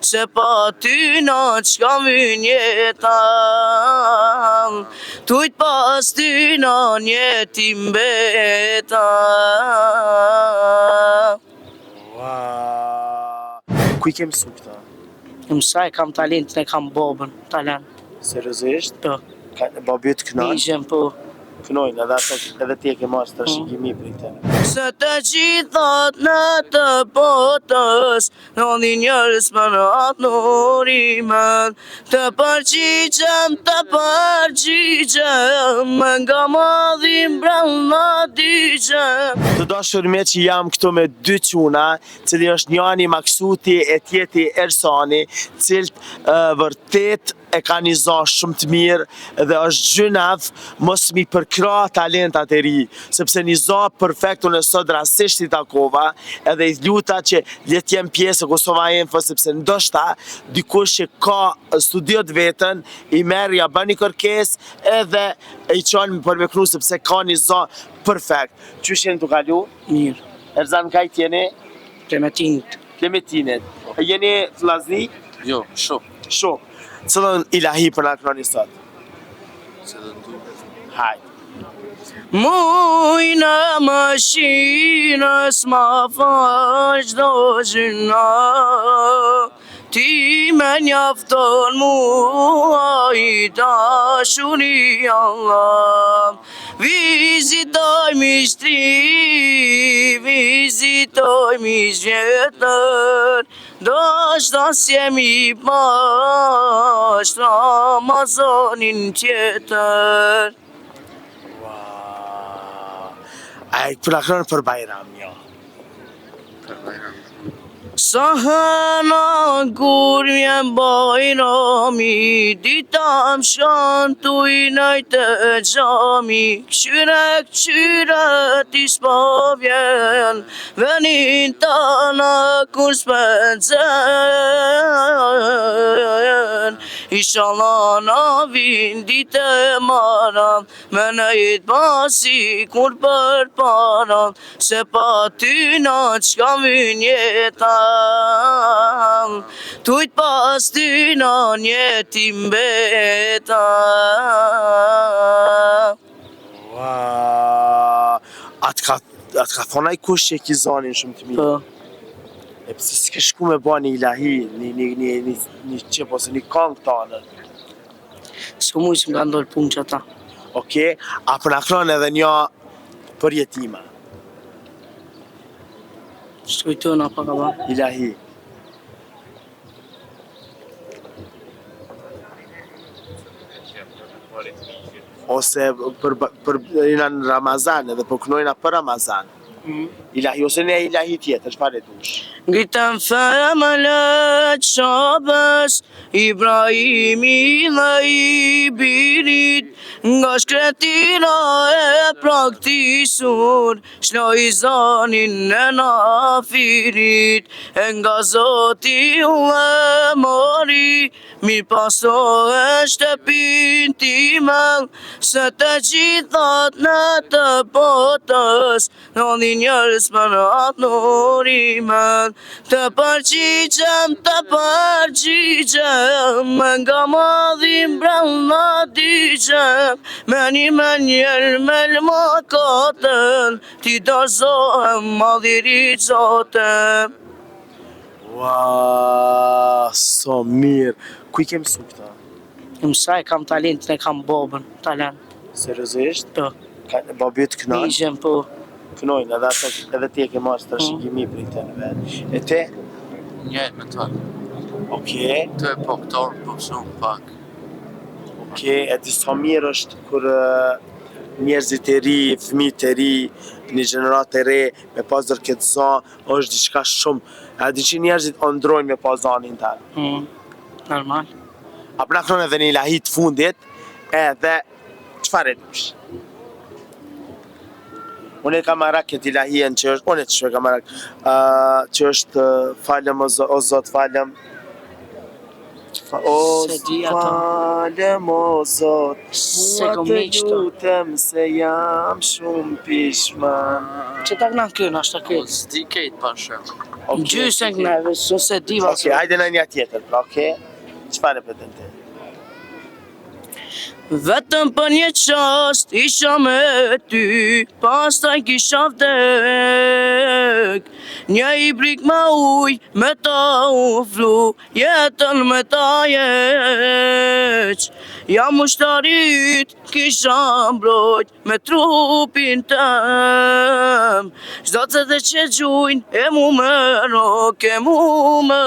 Se pa tyna çka vyn jeta Tujt pas tyna n'jetim mbeta Ua. Ku i ke mësu këta? Mësa e kam talentin e kam babën, talent. Seriozisht? Po. Ka, babi yt kënon? Mixhën, po. Kënojnë edhe ata edhe ti e ke marrë trashëgimi prej tyne. Se të gjitha në të botës Ndodhin njerëz për atë nurimen Të përgjigjem, të përgjigjem Nga malli mbrenda digjem Të dashur miq jam këtu me dy çuna, cili është njani Maksuti e tjetri Ersani, cilët vërtet e ka një za shumë të mirë dhe është gjynah mos mi përkrah talentat e ri, sepse një za perfekt unë sot rastësisht i takova edhe i luta që le të jem pjesë e Kosova Info sepse ndoshta dikush që ka studio të vetën i merr ja bën një kërkesë edhe i çon për me knu sepse ka një za perfekt. Qysh jeni tu kalu? Mirë. Erzan kah jeni? Plemetinit. Plemetinit. Jeni vllazni? Jo, shok. Shok. Cilën ilahi po na knoni sot? Cilën duhet. Hajt. Mujn e mëshirës ma fal çdo gjynah Ti më mjafton mua i dashuri Allah Vizitoj miq t'ri, vizitoj miq t'vjetër Ndoshta s'jemi bashkë Ramazanin tjetër Ua. A e po na knon për Bajram, jo? Për Bajram. Sa hëna kur vjen bajrami Dita m'shkon tuj nejt te xhami Kqyre kqyre ti s'po vjen Venin tan kur s'pe gjen Ishalla na vin ditë e mara Me nejt bashkë sikur përpara Se pa tyna çka vyn jeta Tujt pas tyna n'jetim mbeta Ua, a të ka, a të ka thonë ai kush që e ki zanin shumë të mirë? Po. E pse s'ke shku me ba një ilahi, një, një, një, një, një qep ose një kangë tanën? S'kom mujt se më kanë dalë punë qata. Oke, a po na knon edhe një për jetima? S'kujtona pak a ba. Ilahi. Ose për, për jena në Ramazan edhe po knojna për Ramazan. Mm. Ilahi ose një ilahi tjetër, çfarë e dush? Ngritën themelet Qabes, Ibrahimi dhe i birit, nga shkretina e braktisur, Shloi zanin e nafirit E nga zoti unë e mori Mirë pasoe shtëpin time Se të gjithat në të botës Ndodhin njerëz për atë nurimen Të përgjigjem, të përgjigjem Nga malli mbrenda digjem Me një me njerë me mëkatet T'i dorëzohem madhërit Zotit Ua, sa mirë. Ku i ke mësu këta? Mësa e kam talentin e kam babën, talent. Seriozisht? Po. Ka, babi yt kënon? Mixhën, po. Kënojnë edhe ata, edhe ti e ke marrë trashëgimi prej tyne. E ti? Njëjtë me të. Okej. Të e po këto, po shumë pak. Okej, e di sa mirë është kur njerëzit e ri, fëmijët e ri, një gjeneratë e re me pas dër këtë za, është diçka shumë. A di që njerëzit ëndrrojnë me pas zanin tan. Mm, normal. A po na knon edhe një ilahi të fundit, edhe çfarë e dush? Unë e kam merak këtë ilahien që është, unë e që e kam merak, uh, që është falëm o, o Zot, falëm. O, Se di ato. falem o zot, Se mua kom të miq këto. lutem se jam shumë pishman. Që ta këna kënë, ashtë ta Po kënë. s'di kejt pa shem. Okej, Gjysën këna, se di Okej, vasë. hajde në një tjetër, pra, okej? Çfarë e pëlqen ti? Vetëm për një qast isha me ty, pastaj kisha vdek. Një i brik me uj, me ta u flu, jetën me ta jeq. Jam ushtarit, kisha mbrojt me trupin tëm. Çdo të dhe që gjujn, e mu më rok, e mu më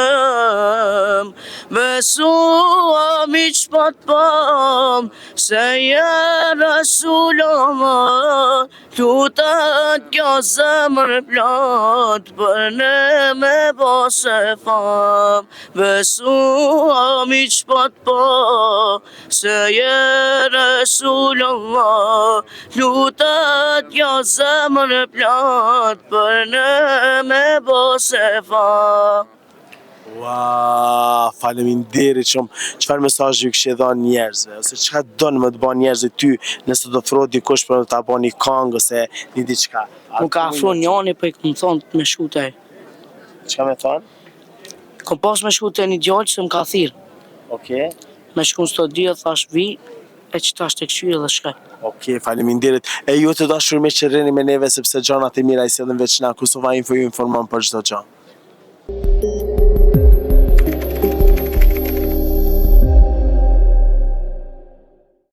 dhëm. Besua miq po t'pam, se je Resulullah, Tutat kjo zemër plot, për ne me bo se fam. Besua miq po t'po, se je Resulullah, Lutat kjo zemër plot, për ne me bo se fam. Ua, faleminderit shumë. Çfarë mesazhi ju kishe dhënë njerëzve ose çka don më të bën njerëzit ty nëse do ofrohet dikush për ta bën një këngë ose një diçka? A Nuk ka afru njani, po i kom thonë me shku te. Çka më thon? Kom pas me shku te një djalë që më ka thirr. Okej. Me shku në studio, thash vi, e që tash të kqyr dhe shkaj. Okej, faleminderit. E ju të dashur miq që rrini me neve sepse gjanat e mira i sjellin veç na Kosova Info ju informon për çdo gjë.